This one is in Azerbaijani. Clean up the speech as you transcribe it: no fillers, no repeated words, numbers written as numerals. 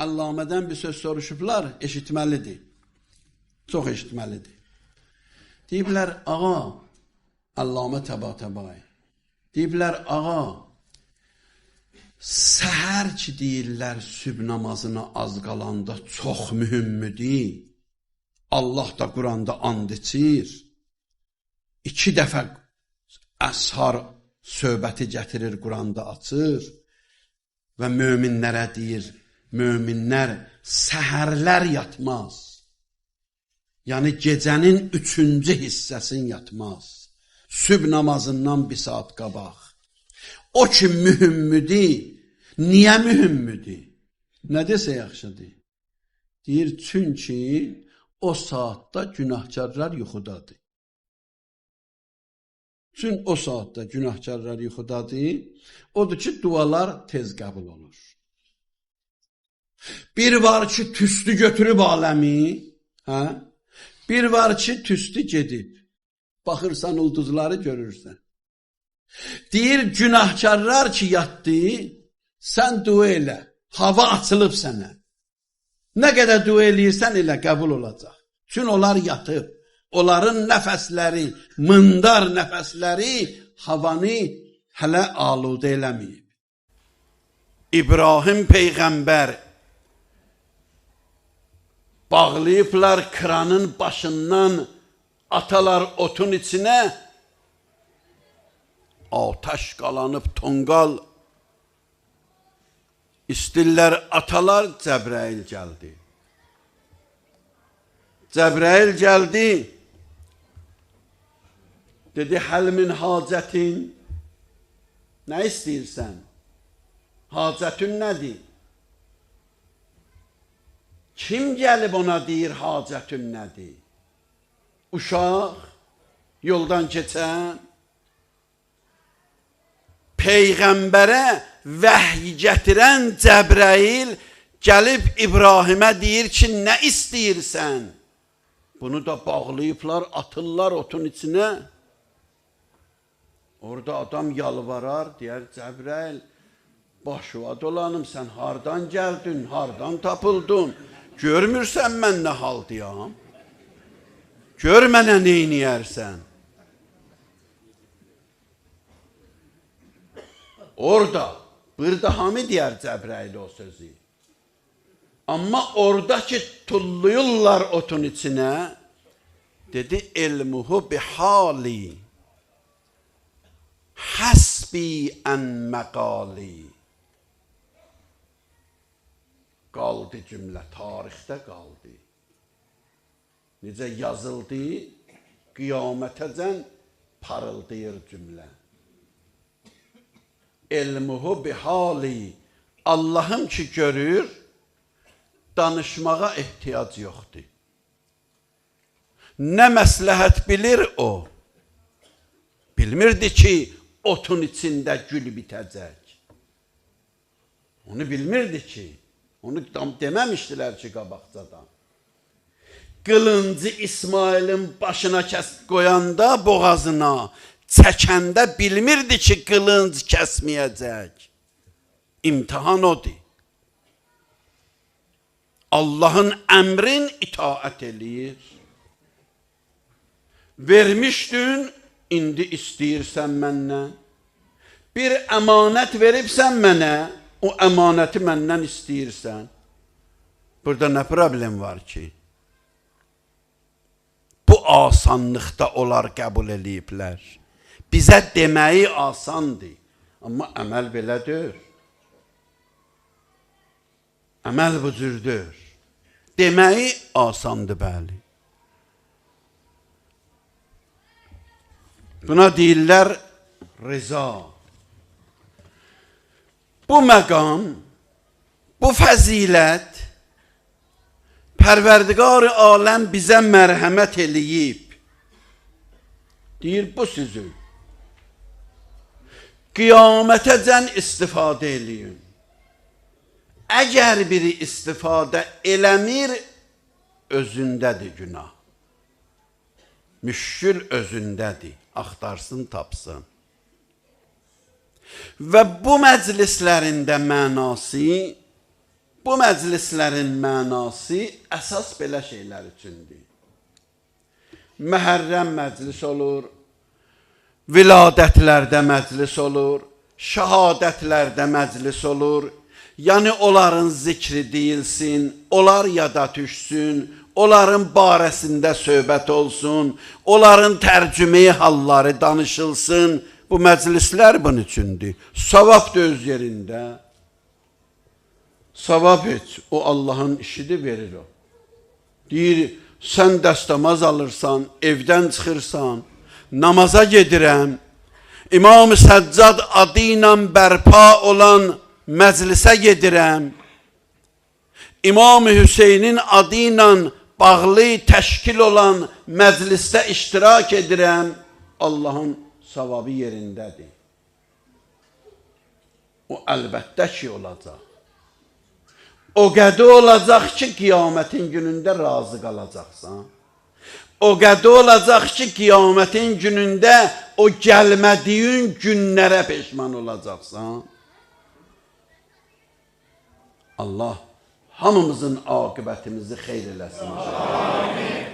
Əllamədən bir söz soruşublar, eşitməlidir. Çox eşitməlidir. Deyiblər, ağa, Əllamə Təbatəbai. Deyiblər, ağa, səhər ki deyirlər sübh namazına az qalanda çox mühümmüdür. Allah da Quranda and içir. 2 dəfə əshar söhbəti gətirir, Quranda açır və möminlərə deyir, möminlər səhərlər yatmaz. Yəni gecənin 3-cü hissəsini yatmaz. Sübh namazından 1 saat qabaq. O ki mühümmüdür, niyə mühümmüdür? Nə desə yaxşıdır? Deyir, çünki o saatda günahkarlar yuxudadır. Çünki o saatda günahkarlar yuxudadır, odur ki, dualar tez qəbul olur. Bir var ki, tüstü götürüb aləmi, hə? Bir var ki, tüstü gedib. Baxırsan, ulduzları görürsən. Deyir, günahkarlar ki, yatdı, sən dua elə, hava açılıb sənə. Nə qədər dua eləyirsən elə, qəbul olacaq. Çünki onlar yatıb, onların nəfəsləri, mındar nəfəsləri havanı hələ aludə eləməyib. İbrahim Peyğəmbər bağlayıblar kranın başından, atalar otun içinə, atəş qalanıb tonqal, İstirlər atalar, Cəbrəil gəldi. Cəbrəil gəldi, dedi, həl min hacətin, nə istəyirsən? Hacətin nədir? Kim gəlib ona deyir, hacətin nədir? Uşaq, yoldan keçən, Peyğəmbərə vəhy gətirən Cəbrəil gəlib İbrahimə deyir ki, nə istəyirsən? Bunu da bağlayıblar, atırlar otun içinə. Orada adam yalvarar, deyər, Cəbrəil, başıva dolanım, sən hardan gəldin, hardan tapıldın? Görmürsən mən nə haldayam? Gör mənə neyniyərsən? Orada, burada hamı deyər Cəbrəil o sözü. Amma orada ki, tulluyurlar otun içinə, dedi, elmuhu bihali, həsbi ən məqali. Qaldı cümlə, tarixdə qaldı. Necə yazıldı, qiyamətəcən parıldayır cümlə. Elmuhu bihali, Allahım ki görür, danışmağa ehtiyac yoxdur. Nə məsləhət bilir o? Bilmirdi ki, otun içində gül bitəcək. Onu bilmirdi ki, onu deməmişdilər ki, qabaqcadan. Qılıncı İsmailin başına kəs qoyanda boğazına, çəkəndə bilmirdi ki, qılınc kəsməyəcək. İmtihan odur. Allahın əmrin itaət eləyir. Vermişdin, indi istəyirsən məndən. Bir əmanət veribsən mənə, o əmanəti məndən istəyirsən. Burada nə problem var ki? Bu asanlıqda onlar qəbul eləyiblər. Bizə deməyi asandır, amma əməl belə deyil. Əməl bu cürdür. Deməyi asandır, bəli. Buna deyirlər rıza. Bu məqam, bu fəzilət, Pərverdigar-ı aləm bizə mərhəmət eləyib. Deyir, bu sizin. Qiyamətəcən istifadə eləyin. Əgər biri istifadə eləmir, özündədir günah. Müşkül özündədir, axtarsın, tapsın. Və bu məclislərində mənası, Bu məclislərin mənası əsas belə şeylər üçündür. Məhərrəm məclis olur, viladətlərdə məclis olur, şəhadətlərdə məclis olur. Yəni onların zikri deyilsin, onlar yada düşsün, onların barəsində söhbət olsun, onların tərcümeyi halları danışılsın. Bu məclislər bunun üçündür. Savab da öz yerində. Savab heç, o Allahın işidir, verir o. Deyir, sən dəstəmaz alırsan, evdən çıxırsan, namaza gedirəm, İmam-ı Səccad adı ilə bərpa olan məclisə gedirəm, İmam-ı Hüseynin adı ilə bağlı təşkil olan məclisdə iştirak edirəm, Allahın savabı yerindədir. O əlbəttə ki olacaq. O qədər olacaq ki, qiyamətin günündə razı qalacaqsan. O qədər olacaq ki, qiyamətin günündə o gəlmədiyin günlərə peşman olacaqsan. Allah hamımızın aqibətimizi xeyr eləsin. Amin.